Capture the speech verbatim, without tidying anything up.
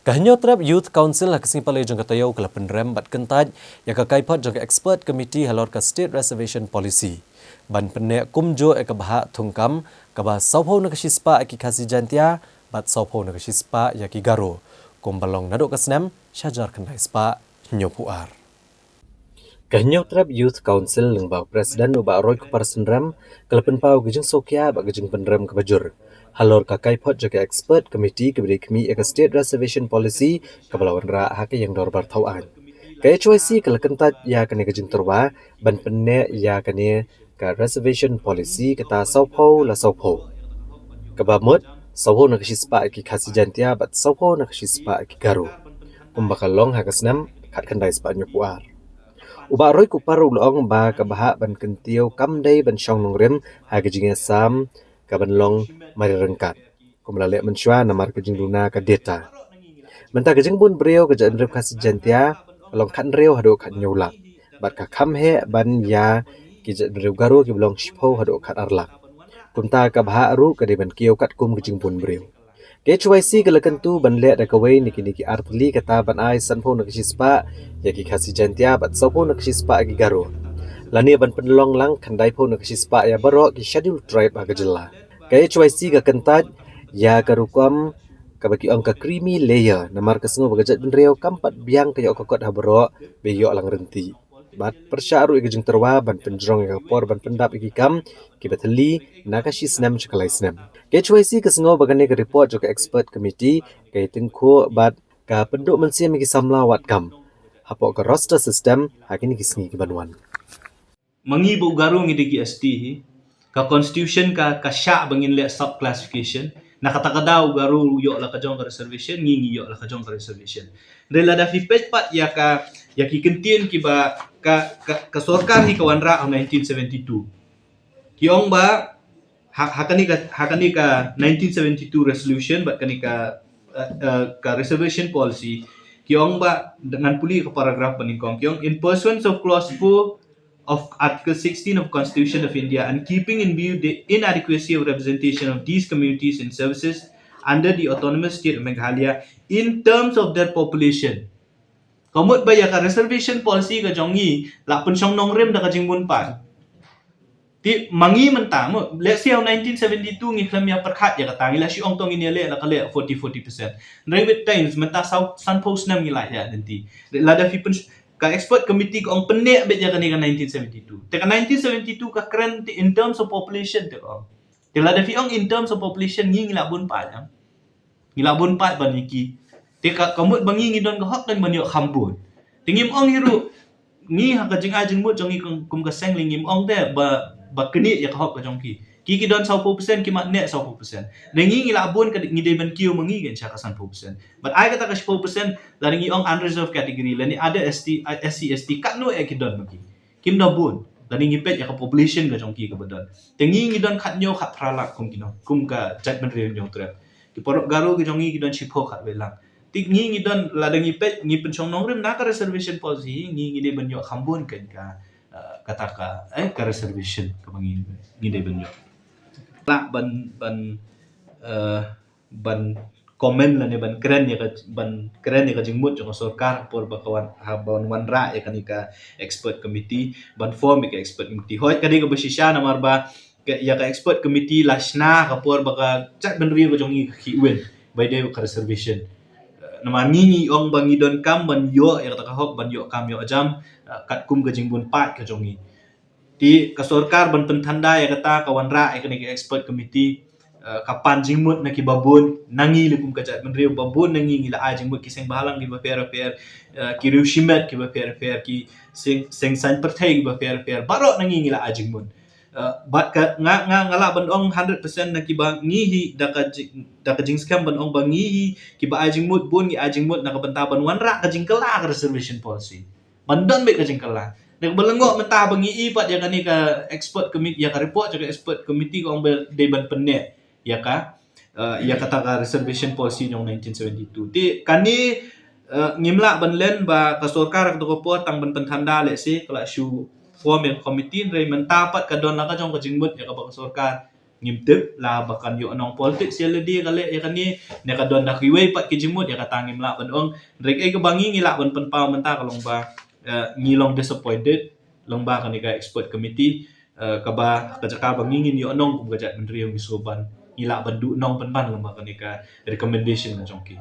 Ka Hynñiewtrep Youth Council ha ka sngi Palei jong ka taïew ka la pynrem bad kyntait ïa ka kaiphod jong ka Expert Committee halor ka State Reservation Policy ban pynneh kumjuh ïa ka bhah thungkam kaba sawphew na ka shispah ïa ki Khasi Jaintia bad sawphew na ka shispah ïa ki Garo, kumba long naduh ka snem shihajar khyndai spah hynñiewphew ar. Ka Hynñiewtrep Youth Council lyngba u President u Bah Roy Kupar Synrem ka la pynpaw ka jingsngewkhia bad ka jingpynrem kaba jur halor ka kaiphod jong ka Expert Committee kaba dei khmih ïa ka State Reservation Policy kaba la wanrah ha ka Ïing Dorbar Thawaiñ. Ka H Y C ka la kyntait ïa kane ka jingtyrwa ban pynneh ïa kane ka Reservation Policy kata sawphew la sawphew, kaba mut sawphew na ka shispah ïa ki Khasi Jaintia bad sawphew na ka shispah ïa ki Garo, kumba ka long ha ka snem khatkhyndai spah hynñiewphew ar. U Bah Roy Kupar u la ong ba ka bhah ban kyntiew kam dei ban shong nongrim ha ka jingïasam kaban long mari ryngkat, kumba la leh mynshuwa namar ka jingduna ka data. Mynta ka jingbun briew ka jaitbynriew Khasi Jaintia ka long khathynriew haduh khathynñiew lak, bad ka kham heh ban ïa ki jaitbynriew Garo kiba long shiphew haduh khatar lak. Kumta ka bhah ruh ka dei ban kiew katkum ka jingbun briew. Ka H Y C ka la kyntu ban leh da kawei na kine ki artylli, kata ban ai sanphew na ka shispah ïa ki Khasi Jaintia bad sawphew na ka shispah ïa ki Garo, lane ban pynlong lang khyndaiphew na ka shispah ïa baroh ki Scheduled Tribe ha ka jylla. Ka H Y C ka kyntait ïa ka rukom kaba ki ong ka creamy layer namar ka sngew ba ka jaitbynriew kam pat biang ka ïoh ka kot ha baroh, ba ïoh lang rynti. Bad pyrshah ruh ïa ka jingtyrwa ban pynjrong ïa ka por ban pyndap ïa ki kam kiba thylli na ka shisnem sha ka laisnem. Ka H Y C ka sngew ba kane ka report jong ka Expert Committee ka ïatyngkhuh bad ka pynduh mynsiem ïa ki samla wad kam hapoh ka roster system ha kine ki sngi kiban wan. Ma ngi ba u Garo ngi dei ki S T hi, ka constitution ka, ka shah ba ngin leh sub classification. Na kata ka daw u Garo u ïoh la ka jong ka reservation, ngi ngi ïoh la ka jong ka reservation. Hynrei lada phi peit pat ïa ka, ïa ki kyntien kiba ka, ka, ka sorkar hi ka wanrah ha nineteen seventy-two. Ki ong ba ha, ha kane ka, ha kane ka nineteen seventy-two resolution bad kane ka, uh, uh, ka reservation policy, ki ong ba, ngan pule ka paragraph ba nyngkong, ki ong, "In pursuance of clause four of Article sixteen of Constitution of India and keeping in view the inadequacy of representation of these communities in services under the Autonomous State of Meghalaya in terms of their population." Ka mut ba ïa ka reservation policy ka jong ngi la pynshong nongrim da ka jingbun paid. Te ma ngi mynta, mo, let's say ha nineteen seventy-two ngi khlem ïa pyrkhat ïa kata, ngi la shu ong to ngin ïa leh la ka leh forty, forty percent. Hynrei with times mynta saw, sanphew snem ngi la ïa lynti. Lada phi pyn, ka expert committee ka ong pynneh beit ïa kane ka nineteen seventy-two. Te ka nineteen seventy-two ka kren te in terms of population te ka ong. Te lada phi ong in terms of population ngi, ngi la bun paid, ah. Ngi la bun paid ban ïa ki. Te ka, ka mut ba ngi ngi don ka hok kan ban ïoh kham bun. Te ngim ong hi ruh, ngi ha ka jingai jingmut jong ngi kum, kum ka seng lei ngim ong te ba, ba knieh ïa ka hok ka jong ki. Ki ki don sawphew percent, ki mat neh sawphew percent. Te ngi ngi la bun ka, ngi dei ban kiew ma ngi kan sha ka sanphew percent. Bad ai kata ka shiphew percent, lada ngi ong unreserved category, lane other S T, S C, S T, katno eh ki don ma ki. Kim da bun. Lane ngi peit ïa ka population ka jong ki kaba don. Te ngi ngi don khathynñiew khatphra lak kum ki nong, kum ka jaitbynriew Hynñiewtrep. Ki paralok Garo ki jong ngi ki don shiphew khatwei lak. Te ngi ngi don, lada ngi peit, ngi pynshong nongrim na ka reservation policy, ngi ngi dei ban ïoh kham bun kan ka, eh, kata ka, eh, ka reservation kaba ngi, ngi dei ban ïoh. Lah ban, ban, eh, ban comment lane ban kren ïa ka, ban kren ïa ka jingmut jong ka sorkar por ba ka wan, ha, ban wanrah ïa kane ka expert committee, ban form ïa ka expert committee. Hooid ka dei kaba shisha namar ba ka, ïa ka expert committee la shna ka por ba ka jaitbynriew ka jong ngi ka khih win ba ïadei ka reservation. Eh, namar ngi ngi ong ba ngi donkam ban ïoh ïa kata ka hok ban ïoh kam ïoh jam, eh, katkum ka jingbun paid ka jong ngi. Te ka sorkar ban pynthanda ïa kata ka wanrah ïa kane ka expert committee, eh, ka pan jingmut na kiba bun na ngi lei kum ka jaitbynriew, ba bun na ngi ngi la ai jingmut, ki seng bhalang kiba pher pher, eh, ki riew shimet kiba pher pher, ki seng, seng saiñ pyrthei kiba pher pher, baroh na ngi ngi la ai jingmut. Eh, bad ka nga, nga, nga lah ban ong hundred percent na kiba ngi hi da ka jing, da ka jingskhem ban ong ba ngi hi kiba ai jingmut bun, ngi ai jingmut na ka bynta ban wanrah ka jingkylla ka reservation policy. Ban don beit ka jingkylla. Dei ba lyngngoh mynta ba ngi i pat ïa kane ka expert committee, ïa ka report jong ka expert committee ka ong ba dei ban pynneh ïa ka, eh, ïa kata ka reservation policy jong nineteen seventy-two. Te kane, eh, ngim lah ban len ba ka sorkar ha kato ka por tang ban pynthanda, let's say, ka la shu form ïa ka committee, hynrei mynta pat ka don la ka jong ka jingmut ïa kaba ka sorkar Ngim tip la ba kan ïoh nong politics ïa lade ka leh ïa kane, ne ka don da kiwei pat ki jingmut, ïa kata ngim lah ban ong. Hynrei kaei kaba ngi ngi lah ban pynpaw mynta ka long ba, eh, ngi long disappointed lyngba kane ka expert committee, eh, kaba ka jaka ba ngi ngin ïoh nong kum ka jaitbynriew ngi sngewbha ngi lah ban duh nong pynban lyngba kane ka recommendation ka jong ki.